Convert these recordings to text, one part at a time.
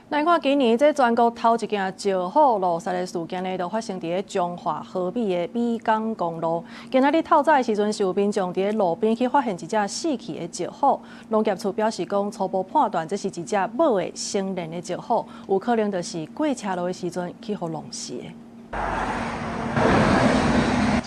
來看今年這全國頭一件石虎路殺的事件呢，就發生佇咧彰化和美的美港公路。今仔日透早的時陣，是有民眾佇咧路邊去發現一隻死去的石虎。農業處表示講，初步判斷這是一隻母的成年的石虎，有可能就是過車路的時陣去予弄死的。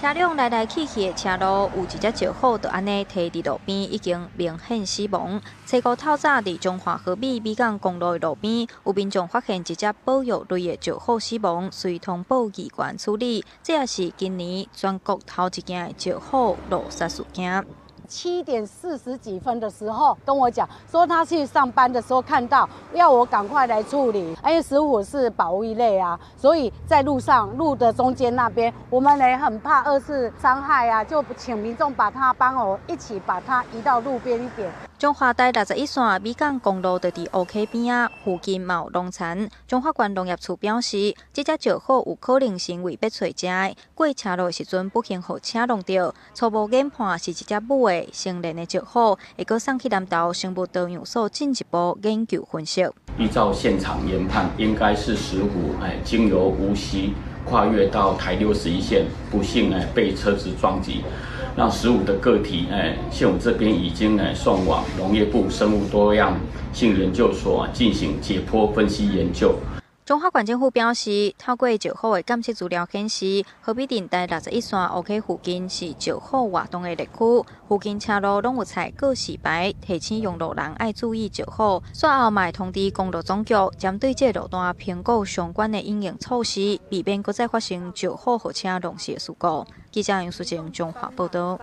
車輛來來去去的車路，有一隻石虎就按呢䖙佇路邊，已經明顯死亡。初五透早佇彰化和美美港公路的路邊，有民眾發現一隻保育類的石虎死亡，隨通報機關處理。這也是今年全國頭一件的石虎路殺事件。 7點40幾分的時候跟我講，說他去上班的時候看到，要我趕快來處理。因為石虎是保育類啊，所以在路上路的中間那邊，我們也很怕二次傷害啊，就請民眾把它幫我一起把它移到路邊一點。彰化台61線美港公路就佇烏溪邊仔，附近嘛有農田。彰化縣農業處表示，這隻石虎有可能是為欲揣食的，過車路的時陣不幸予車挵著。初步研判是一隻母的成年的石虎，會閣送去南投生物多樣所進一步研究分析。依照現場研判，應該是石虎經由烏溪跨越到台61線，不幸被車子撞擊。那石虎的個體，縣府這邊已經送往農業部生物多樣性研究所進行解剖分析研究。彰化縣政府表示，透過石虎的檢測資料顯示，和美鎮台61線烏溪附近是石虎活動的獵區，附近車路攏有設告示牌，提醒用路人愛注意石虎。煞後嘛會通知公路總局，針對這個路段評估相關的因應措施，避免閣再發生石虎予車挵死的事故。記者楊淑靜彰化報道。